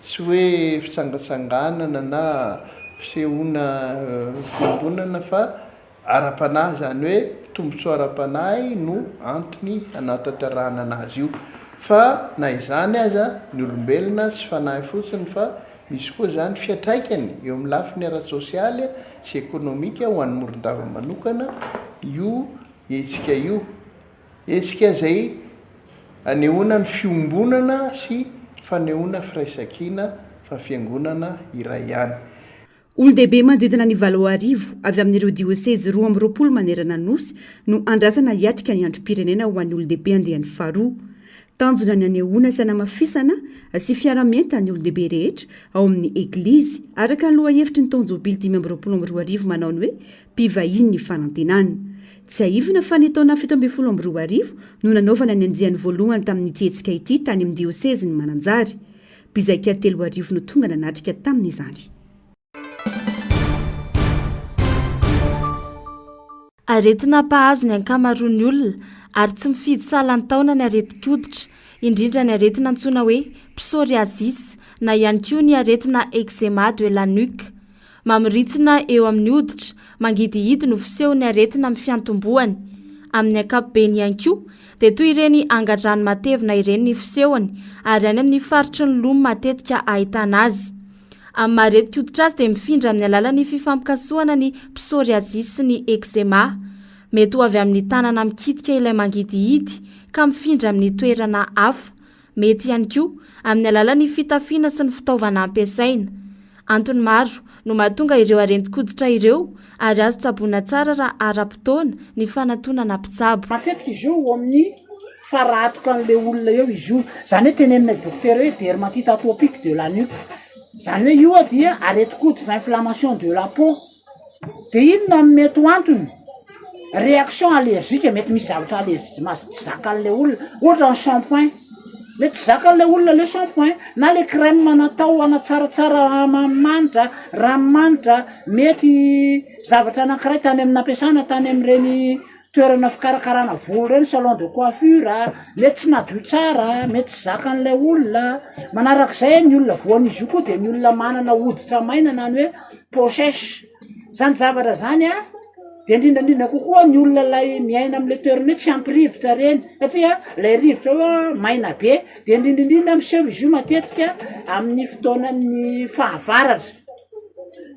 Tsy hoe fitsangatsanganana na fisehoana fiombonana fa ara-panahy, izany hoe tombontsoa ara-panahy no antony hanatanterahana anazy io. Fa na izany aza, ny olombelona tsy fanahy fotsiny fa misy koa izany fiantraikany eo amin'ny lafiny ara-tsosialy sy ekonomika ho an'i Morondava manokana io hetsika io. Hetsika izay anehoana ny fiombonana sy fanehoana firaisankina fa fiangonana iray ihany. Olon-dehibe manodidina ny 8000 avy amin'ireo diosezy 22 manerana ny Nosy no andrasana hiatrika ny Androm-pirenena ho an'ny olon-dehibe andiany faharoa. Tanjona ny hanehoana sy hanamafisana sy fiaraha-mientan'ny ny olon-dehibe rehetra ao amin'ny Eglizy, araka ny lohahevitry ny taon-jobily 2025 manao ny hoe Mpivahiny ny fanantenana. Tsiahivina fa ny taona 2017 no nanaovana ny andiany voalohany tamin'ity hetsika ity tany amin'ny diosezin'i Mananjary. Mpizaika 3000 no tonga nanatrika tamin'izany. Aretina mpahazo ny ankamaroan'ny olona ary tsy mifidy salan-taona ny aretin-koditra, indrindra ny aretina antsoina hoe psoriasis na ihany koa ny aretina eczéma de la nuque. Mamirintsina eo amin'ny hoditra, mangidihidy no fisehon'ny aretina amin'ny fiantombohany. Amin'ny ankapobeny ihany koa dia toy ireny angadrano matevina ireny ny fisehony ary any amin'ny faritry ny loha no matetika ahitana azy. Amin'ny maha aretin-koditra azy dia mifindra amin'ny alalan'ny fifampikasohana ny psoriasis sy ny eczéma. Mety ho avy amin'ny tanana mikitika ilay mangidihidy ka mifindra amin'ny toerana hafa. Mety ihany koa amin'ny alalan'ny fitafiana sy ny fitaovana ampiasaina. Antony maro no mahatonga ireo arentin-koditra ireo ary azo tsaboina tsara raha ara-potoana ny fanatonana mpitsabo. Matetika izy io eo amin'ny farahatokan'ilay olona eo izy io, izany hoe teneninay dokotera hoe dermatite atopique de la nuque, izany hoe io dia aretin-koditra, inflammation de la peau. De inona no mety ho antony? Réaction allergique, mety misy zavatra allergie mas- tsy zakan'le olona, ohatra ny shampoing, mety tsy zakan'le olona le shampoing, na le crème natao hanatsaratsara manimanitra, ranomanitra, mety zavatra anankiray tany amin'ny nampiasana tany amin'ireny toerana fikarakarana volo reny, salon de coiffure, mety tsy nadio tsara, mety tsy zakan'ilay olona, manarak'izay ny olona voan'izy io koa de ny olona manana hoditra maina na ny hoe peau sèche, zany zavatra zany an, de indrindrandrindra kokoa ny olona lay miaina am'le toerana hoe tsy ampy rivotra reny satria lay rivotra eo an maina be, de indrindraindrindra miseho izy io matetika amin'ny fotoanan'ny fahavaratra.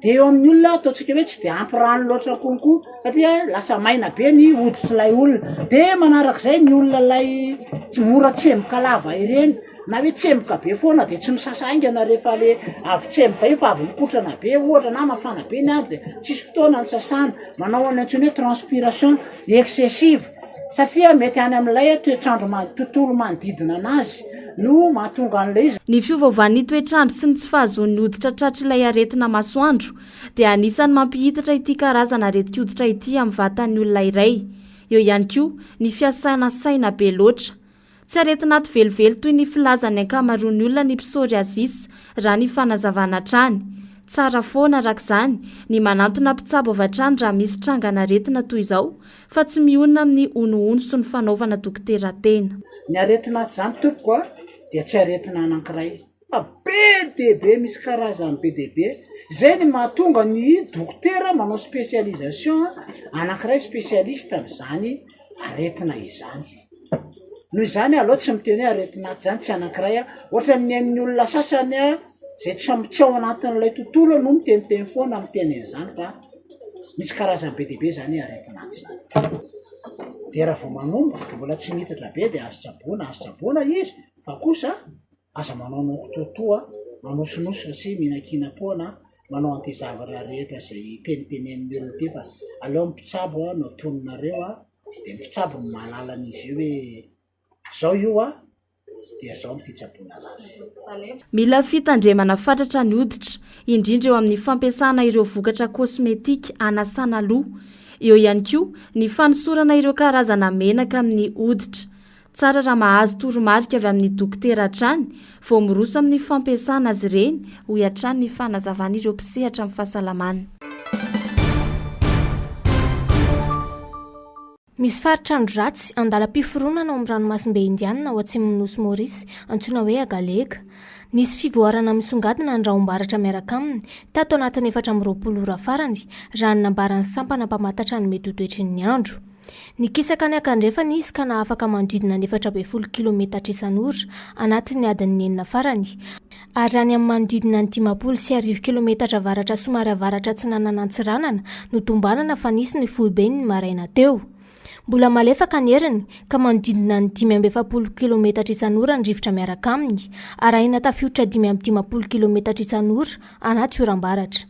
De eo amin'ny olona ataontsika hoe tsy de ampy rano loatra konko satria lasa maina be ny hoditr'ilay olona, de manarak'izay ny olona lay tsy mora tsemboka lava ireny na hoe tsemboka be foana de tsy misasa haingana rehefa le avy tsemboka io fa avy mikotrana be ohatra na mafana be ny andro de tsisy fotoana nisasana, manao an'ny antsoina hoe transpiration excessive. Satria mety any amin'ilay toetr'andro ma- tontolo manodidina anazy no mahatonga an'ilay izy. Ny fiovaovan'ny toetr'andro sy ny tsy fahazoan'ny hoditra tratr'ilay aretina masoandro dia anisan'ny mampihitatra ity karazana aretin-koditra ity amin'ny vatan'ny olona iray. Eo ihany koa ny fiasana saina be loatra. Tsy aretin'aty velively toy ny filazan'ny ankamaroan'ny olona ny psoriasis, raha ny fanazavana hatrany. Tsara foana, araka izany, ny manantona mpitsabo avy hatrany raha misy trangan'aretina toy izao, fa tsy mionona amin'ny honohono sy ny fanaovana dokotera tena. Ny aretin'aty izany tompoko a, dia tsy aretina anankiray fa be dia be, misy karazany be dia be. Izay no mahatonga ny dokotera manao spécialisation anankiray spécialiste amin'izany aretina izany. Noho izany aleo tsy miteny hoe aretin'aty zany tsy anankiray a, ohatran'ny an'ny olona sasany a zay tsy tsy ao anatin'ilay tontolo no miteniteny foana miteny an'izany fa misy karazany be dia be zany aretin'aty zany. De raha vao manomboka mbola tsy miitatra be de azo tsaboina azo tsaboina izy fa kosa aza manaonao kitoatoa, manosinosina sy mihinankinam-poana, manao an'ity zavatra rehetra zay tenitenenin'ny olona ity fa aleo ny mpitsabo no atoninareo a. de ny mpitsabo no mahalala an'izy io hoe zao io a dia zao ny fitsaboana anazy. Mila fitandremana fatratra ny hoditra, indrindra eo amin'ny fampiasana ireo vokatra kosmetika hanasana loha. Eo ihany koa ny fanosorana ireo karazana menaka amin'ny hoditra. Tsara raha mahazo toromarika avy amin'ny dokotera hatrany vao miroso amin'ny fampiasana azy ireny, hoy hatrany ny fanazavan'ireo mpisehatra amin'ny fahasalamana. Misy faritra andro ratsy andalam-piforonana ao amin'ny ranomasimbe Indianina ao atsimon'ny nosy Maurice, antsoina hoe Agalega. Nisy fivoarana misongadina ny rahom-baratra miaraka aminy, tato anatin'ny 24 ora farany, raha ny nambaran'ny sampana mpamantatra ny mety ho toetry ny andro. Nikisaka niankandrefana izy ka nahafaka manodidina ny 14 kilometatra isan'ora anatin'ny adin'ny enina farany, ary any amin'ny manodidina ny 1050 kilometatra avaratra somary avaratra atsinanan'Antsiranana no tombanana fa nisy ny foibeny ny maraina teo. Mbola malefaka ny heriny ka manodidina ny 45 kilometatra isan'ora ny rivotra miaraka aminy, arahina tafiotra 55 kilometatra isan'ora anaty oram-baratra.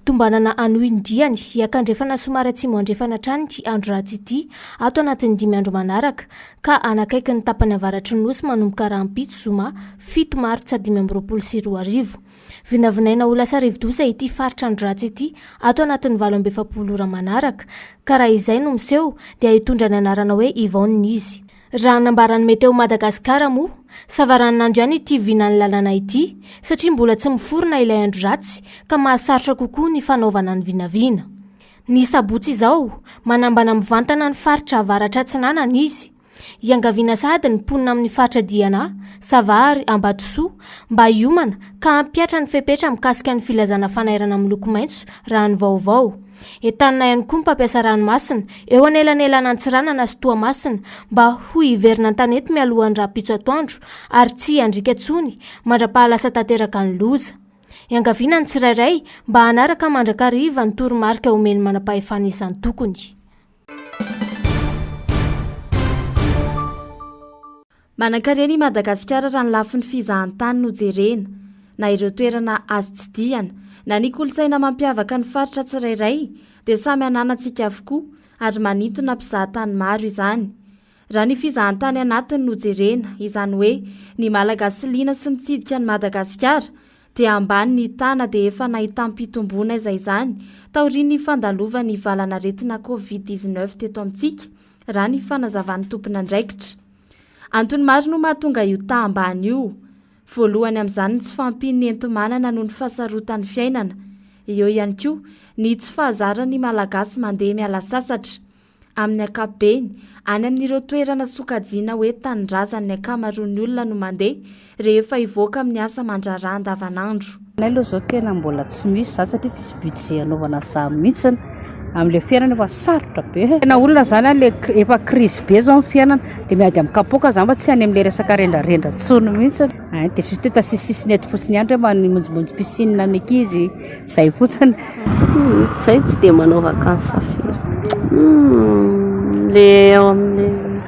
Tombanana hanohy ny diany hiakandrefana somary atsimo andrefana hatrany ity andro ratsy ity ato anatin'ny dimy andro manaraka ka hanakaiky ny tapany avaratry ny Nosy manomboka rahampitso zoma fito martsa 2025. Vinavinaina ho lasa rivodoza ity faritra andro ratsy ity ato anatin'ny 48 ora manaraka ka raha izay no miseho dia hitondra ny anarana hoe Yvonne izy. Raha nambaran'ny Météo Madagascar moa, savaranonando ihany ity vinan'ny lalana ity, satria mbola tsy miforona ilay andro ratsy ka mahasarotra kokoa ny fanaovana ny vinavina. Ny sabotsy izao, manambana mivantana ny faritra avaratra atsinanana izy. Iangaviana sahady ny mponina amin'ny faritra Diana, Sava ary Ambatosoa mba hiomana ka hampihatra ny fepetra mikasika ny filazana fanairana miloko maitso raha ny vaovao. Entanina ihany koa ny mpampiasa ranomasina eo anelanelan'Antsiranana sy Toamasina mba ho hiverina an-tanety mialohan'ny rahampitso atoandro ary tsy hiandriaka intsony mandra-pahalasa tanteraka ny loza. Iangaviana ny tsirairay mba hanaraka mandrakariva ny toromarika omen'ny manam-pahefana isan-tokony. Manankarena i Madagasikara raha ny lafiny fizahantany no jerena. Na ireo toerana azo tsidihana, na ny kolontsaina mampiavaka ny faritra tsirairay dia samy ananantsika avokoa ary manintona mpizahatany maro izany. Raha ny fizahantany anatiny no jerena, izany hoe ny Malagasy liana sy mitsidika an'i Madagasikara, dia ambany ny tana dia efa nahitam-pitomboana aiza izany taorian'ny fandalovan'ny valan'aretina Covid 19 teto amintsika, raha ny fanazavan'ny tompon'andraikitra. Antony maro no mahatonga io taha ambany io. Voalohany amin'izany ny tsy fahampian'ny enti-manana noho ny fahasarotan'ny fiainana. Eo ihany koa ny tsy fahazaran'ny Malagasy mandeha miala sasatra. Amin'ny ankapobeny, any amin'ireo toerana sokajiana hoe tanindrazan'ny ankamaroan'ny olona no mandeha rehefa hivoaka amin'ny asa aman-draharaha andavanandro. Aminay aloha izao tena mbola tsy misy izany satria tsisy budget hanaovana an'izany mihitsy. Amin'ilay fiainana efa sarotra be. Tena olona izany an, ilay efa crise be izao ny fiainana dia miady amin'ny kapoaka izany fa tsy any amin'ilay resaka rendrarendra intsony mihitsy. Ein, dia juste eto asisisiny eto fotsiny ihany hoe mamonjimonjy piscine ny ankizy, izay fotsiny. Zay tsy dia manao vacances firy. Le ao amin'ny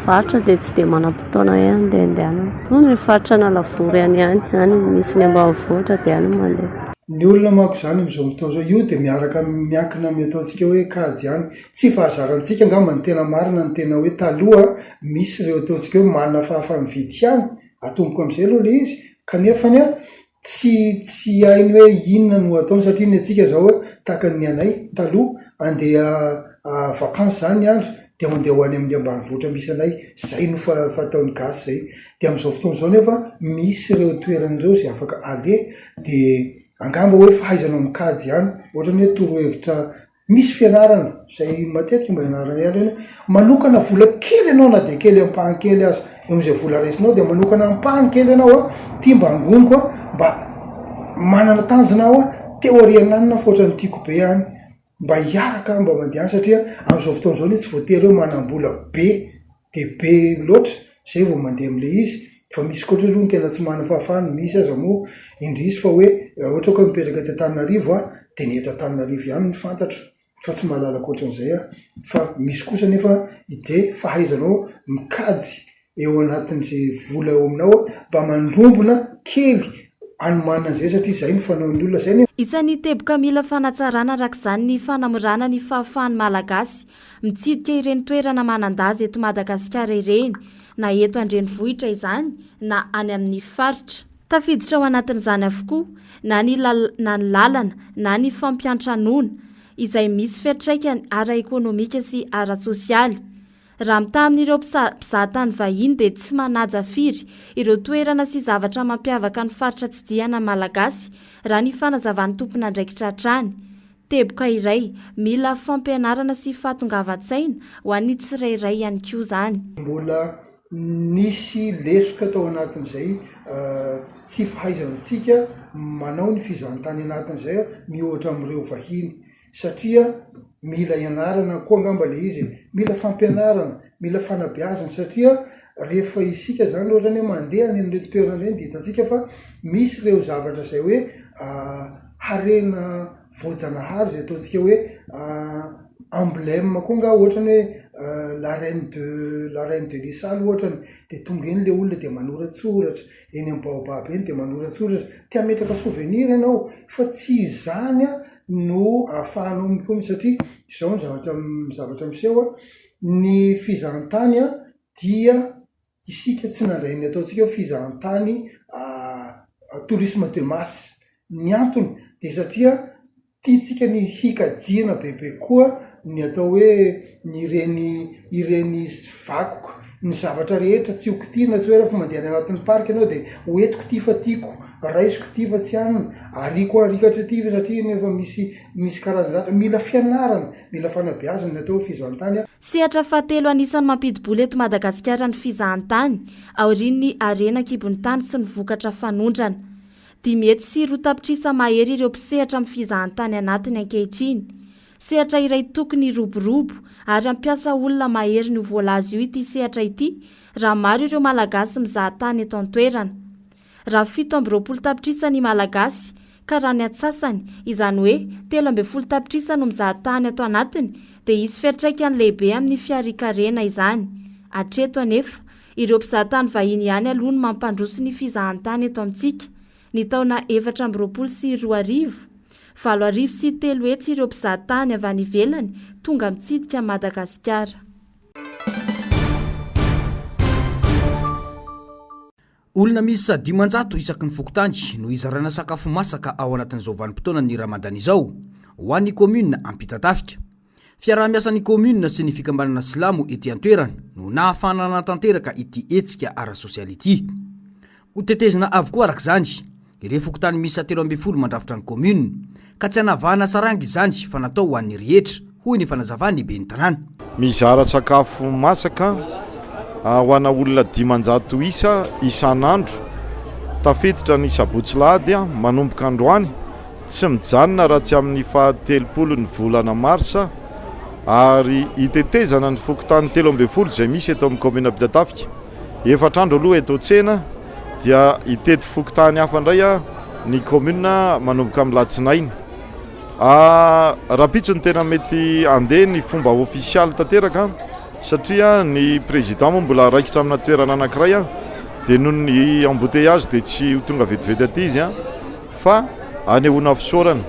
faritra dia tsy dia manam-potoana hoe handehandehanana. Ny faritra Analavory any ihany, any misy ny ambanivohitra dia any no mandeha. Ny olona manko izany amin'izao fotoana izao, io dia miaraka miankina amin'ny ataontsika hoe kajy ihany. Tsy fahazarantsika angamba ny tena marina ny tena hoe taloha misy ireo ataontsika hoe manana fahafaha-mividy ihany, atomboko amin'izay aloha ilay izy, kanefany an, tsy tsy hainy hoe inona no ataony satria ny antsika izao tahaka ny anay taloha andeha vacances izany ny andro. dia mandeha ho any amin'ny ambanivohitra misy anay, zay no fataon'ny gasy zay. Dia amin'izao fotoana izao nefa misy ireo toerana ireo izay afaka aleha dia angamba hoe fahaizana mikajy ihany, ohatran'ny hoe torohevitra misy fianarana izay matetika mba ianarana ihany ireny hoe manokana vola kely ianao na dia kely ampahany kely aza eo amin'izay vola raisinao dia manokana ampahany kely ianao an, ity mba angoniko an, mba manana tanjona aho an, te ho ary ananona fa ohatran'ny tiako be any. Mba hiaraka mba mandeha any satria amin'izao fotoana izao anie tsy voatery hoe manam-bola be dia be loatra zay vao mandeha amin'ilay izy fa misy koa aloha ny tena tsy manana fahafahana, misy aza moa indrisy fa hoe raha ohatra ka hoe mipetraka eto Antananarivo aho dia ny eto Antananarivo ihany no fantatro fa tsy mahalala ankoatran'izay aho fa misy kosa anefa idée fahaizanao mikajy eo anatin'izay vola eo aminao mba mandrombona kely anomanana an'izay satria izay no fanaon'ny olona izay ny Isan'ny teboka mila fanatsarana araka izany ny fanamorana ny fahafahan'ny Malagasy mitsidika ireny toerana manan-daza eto Madagasikara ireny, na eto an-drenivohitra izany na any amin'ny faritra. Tafiditra ao anatin'izany avokoa na ny na ny lalana na ny fampiantranoana, izay misy fiantraikany ara-ekonomika sy ara-tsosialy. Raha mitaha amin'ireo mpizahatany vahiny dia tsy manaja firy ireo toerana sy zavatra mampiavaka ny faritra tsidihana malagasy raha ny fanazavan'ny tompon'andraikitra hatrany. Teboka iray mila fampianarana sy fahatongavan-tsaina ho an'ny tsirairay ihany koa izany. Mbola nisy lesoka tao anatin'izay tsy fahaizantsika manao ny fizahantany anatin'izay mihoatra amin'ireo vahiny. Satria mila ianarana koa angamba le izy e, mila fampianarana, mila fanabeazana satria rehefa isika zany ohatra ny hoe mandeha any amin'ireny toerana ireny de hitantsika fa misy ireo zavatra zay hoe harena voajanahary zay ataontsika hoe emblème koa nga ohatrany hoe la reine de la reine de l'isale ohatrany de tonga eny le olona de manoratsoratra, eny am baobab eny de manoratsoratra, te hametraka souvenir ianao fa tsy izany an no ahafahanao mikomy satria izao ny zavatra zavatra miseho an, ny fizahantany an dia isika tsy nandray ny ataontsika hoe fizahantany tourisme de masse, ny antony dia satria tiantsika ny hikajiana bebe koa ny atao hoe ny ireny ireny vakoka, ny zavatra rehetra tsy ho kitihina tsy hoe rehefa mandeha any anatin'ny parc ianao dia ho entiko ity fa tiako, raisiko ity fa tsy hanina, ariako arikatra ity fa satria iny efa misy misy karazan-javatra, mila fianarana, mila fanabeazana ny atao hoe fizahantany. Sehatra fahatelo anisan'ny mampidi-bola eto Madagasikara ny fizahantany, aorian'ny harena an-kibon'ny tany sy ny vokatra fanondrana. 501 tapitrisa mahery ireo mpisehatra amin'ny fizahantany anatiny ankehitriny. Sehatra iray tokony hiroborobo ary hampiasa olona mahery ny ho voalaza io ity sehatra ity raha maro ireo Malagasy mizaha tany eto an-toerana. Raha 27 tapitrisa ny Malagasy ka raha ny atsasany, izany hoe 13 tapitrisa no mizaha tany ato anatiny dia hisy fiantraikany lehibe amin'ny fiharian-karena izany. Hatreto anefa, ireo mpizaha tany vahiny ihany aloha no mampandroso ny fizahantany eto amintsika. Ny taona 2024, 308 ireo mpizaha tany avy any ivelany tonga mitsidika an'i Madagasikara. Olona miisa 500 isaky ny fokontany no hizarana sakafo masaka ao anatin'izao vanim-potoanan'ny Ramadan izao, ho an'ny kaominina Ampitatafika. Fiaraha-miasan'ny kaominina sy ny fikambanana silamo ety an-toerana no nahafahana nanatanteraka ity hetsika ara-sosialy ity. Hotetezina avokoa araka izany ireo fokontany miisa 13 mandrafitra ny kaominina, ka tsy hanavahana saranga izany fa natao ho an'ny rehetra, hoy ny fanazavan'ny ben'ny tanàna. Mizara sakafo masaka ho ana olona 500 isa isan'andro, tafiditra ny sabotsy lahady manomboka androany. Tsy mijanona raha tsy amin'ny faha 30 ny volana marsa ary hitetezana ny fokontany 13 izay misy eto amin'ny kaominina Ampitatafika. Efatra andro aloha eto tsena dia hitety fokontany hafa indray ny kaominina manomboka amin'ny latsinainy. Rahampitso no tena mety handeha ny fomba ofisialy tanteraka satria ny président moa mbola raikitra amina toerana anankiray dia noho ny embouteillage dia tsy ho tonga vetivety aty izy. Fa anehoana fisaorana.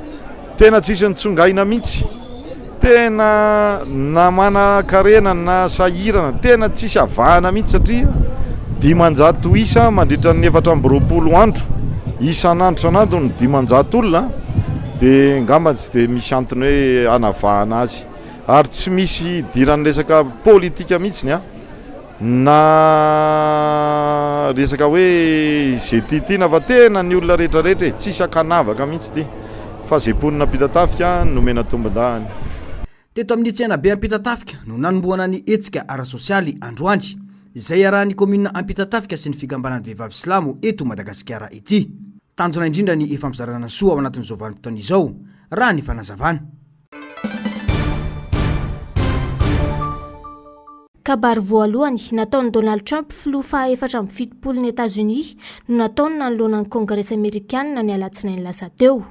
Tena tsisy nitsongaina mihitsy. Tena na manankarena na sahirana, tena tsisy avahana mihitsy satria 500 isa mandritra ny 24 andro, isan'andro isan'andro ny 500 olona dia ngamba tsy dia misy antony hoe hanavahana azy. Ary tsy misy idiran'ny resaka politika mihitsiny an, na resaka hoe ze tiatiana fa tena ny olona rehetra rehetra e, tsisy ankanavaka mihitsy ity fa ze mponina Ampitatafika no nomena tombondahiny. Teto amin'ny tsenabe Ampitatafika no nanombohana ny hetsika ara-sosialy androany, izay iarahan'ny kaominina Ampitatafika sy ny fikambanan'ny vehivavy silamo eto Madagasikara ity. Tanjona indrindra ny hifampizarana ny soa ao anatin'izao vanim-potoana izao, raha ny fanazavana. Kabary voalohany nataon'i Donald Trump filoha faha 74 n'i Etazonia no nataony nanoloana ny Kongresy Amerikanina ny alatsinainy lasa teo.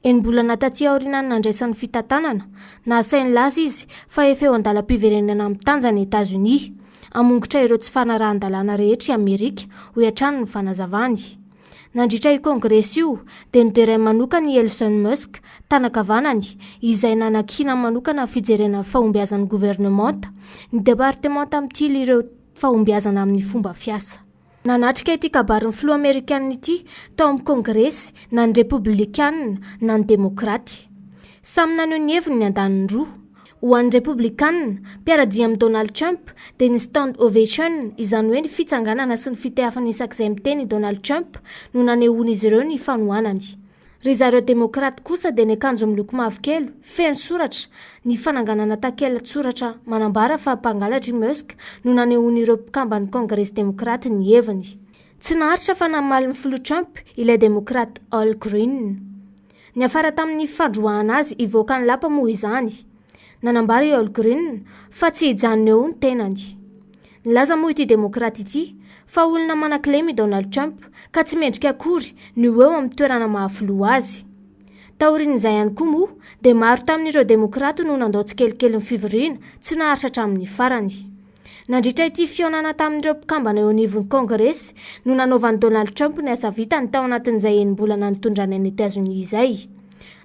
Enim-bolana taty aorianan'ny nandraisany fitantanana, nahasahy nilaza izy fa efa eo an-dalam-piverenana amin'ny tanjany i Etazonia. Hamongotra ireo tsy fanarahan-dalàna rehetra i Amerika, hoy hatrany ny fanazavany. Nandritra io kongresy io dia noderainy manokana i Elson Musk, tanan-kavanany, izay nanakiana manokana ny fijerena ny fahombiazan'ny governemanta, ny departemanta mitily ireo fahombiazana amin'ny fomba fiasa. Nanatrika ity kabarin'ny filoha amerikanina ity tao amin'ny kongresy na ny Repoblikanina na ny Demokraty. Samy naneho ny heviny ny andaniny roa. Ho an'ny Repoblikanina, mpiara-dia amin'i Donald Trump, dia ny stand ovation, izany hoe ny fitsanganana sy ny fitehafana isak'izay miteny i Donald Trump, no nanehoan'izy ireo ny fanohanany. Ry zareo Demokraty kosa dia ny akanjo miloko mavokely, feno soratra, ny fananganana takela-tsoratra manambara fa mpangalatra i Musk no nanehoan'ireo mpikamban'ny Kongresy Demokraty ny heviny. Tsy naharitra fa namaly ny filoha Trump ilay Demokraty Al Green. Niafara tamin'ny fandroahana azy hivoaka ny lapa moa izany. Nanambara i Al Green fa tsy hijanona eo ny tenany. Nilaza moa ity Demokraty ity fa olona manan-kilema i Donald Trump ka tsy mendrika akory ny ho eo amin'ny toerana maha filoha azy. Taorian'izay ihany koa moa dia maro tamin'ireo Demokraty no nandao tsikelikely ny fivoriana tsy naharitra hatramin'ny farany. Nandritra ity fihaonana tamin'ireo mpikambana eo anivon'ny Kongresy no nanaovan'i Donald Trump ny asa vitany tao anatin'izay enim-bolana nitondrany an'i Etazonia izay.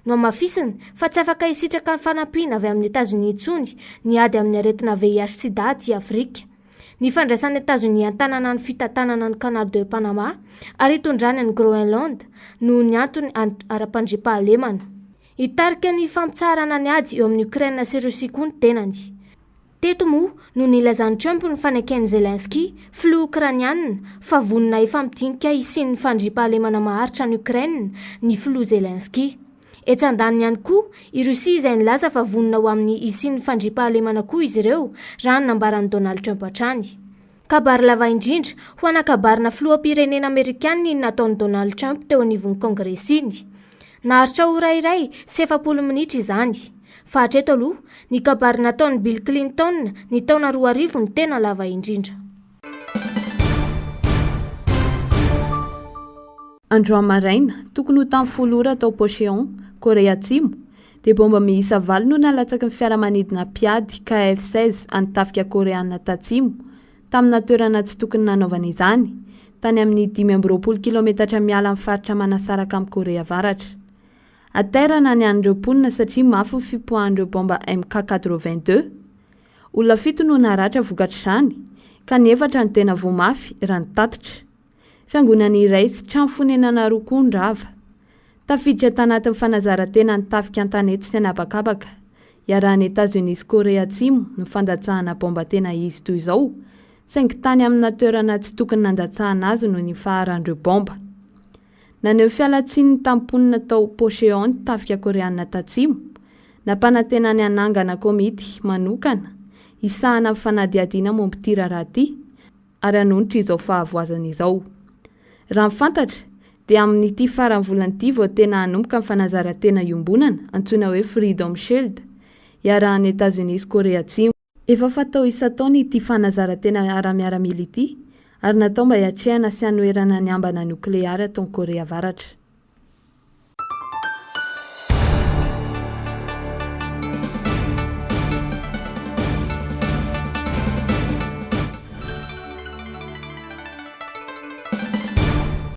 Nohamafisiny fa tsy afaka hisitraka ny fanampiana avy amin'i Etazonia intsony ny ady amin'ny aretina VIH-Sida aty Afrika. Ny fandraisan'i Etazonia an-tanana ny fitantanana ny Canal de Panama ary hitondrany an'i Groenland noho ny antony ara-pandriampahalemana. Hitarika ny fampitsaharana ny ady eo amin'i Ukraine sy Russie koa ny tenany. Teto moa no nilazan'i Trump ny faneken'i Zelensky, filoha Okrainiana, fa vonona hifampidinika hisian'ny fandriampahalemana maharitra any Ukraine ny filoha Zelensky. Etsy andaniny ihany koa, i Russie izay nilaza fa vonona ho amin'ny hisian'ny fandriampahalemana koa izy ireo, raha ny nambaran'i Donald Trump hatrany. Kabary lava indrindra ho ana kabarina filoham-pirenena amerikanina iny nataon'i Donald Trump teo anivon'ny Kongresy iny. Naharitra ora iray sy 40 minitra izany. Fa hatreto aloha, ny kabary nataon'i Bill Clinton ny taona 2000 no tena lava indrindra. Androany maraina, tokony ho tamin'ny folo ora tao Pocheon, Korea Atsimo, dia baomba miisa valo no nalatsaky ny fiaramanidina mpiady KF 16 an'ny tafika Koreana Tatsimo tamina toerana tsy tokony nanaovana izany, tany amin'ny 25 kilaometatra miala ny faritra manasaraka amin'i Korea Avaratra. Hatairana ny an'ireo mponina satria mafy ny fipoahan'ireo baomba MK 82. Olona fito no naratra vokatr'izany, ka ny efatra no tena voa mafy, raha ny tatitra. Fiangonana iray sy trano fonenana roa koa no rava. Tafiditra tanatin'ny fanazaran-tena ny tafika an-tanety sy an'habakabaka. Iarahan'i Etazonia sy Korea Atsimo ny fandatsahana baomba tena izy toy izao, saingy tany amina toerana tsy tokony nandatsahana azy no nifaharan'ireo baomba. Naneho ny fialan-tsininy tamin'ny mponina tao Pocheon ny tafika Koreana Tatsimo, nampanantena ny hanangana komity manokana hisahana ny fanadihadiana momba ity raharaha ity, ary hanonitra izao fahavoazana izao. Raha ny fantatra, dia amin'ity faran'ny volana ity vao tena hanomboka ny fanazaran-tena iombonana antsoina hoe Freedom Shield, iarahan'i Etazonia sy Korea Atsimo. Efa fatao isan-taona ity fanazaran-tena ara-miaramila ity ary natao mba hiatrehana sy hanoherana ny ambana nokleary ataon'i Korea Avaratra.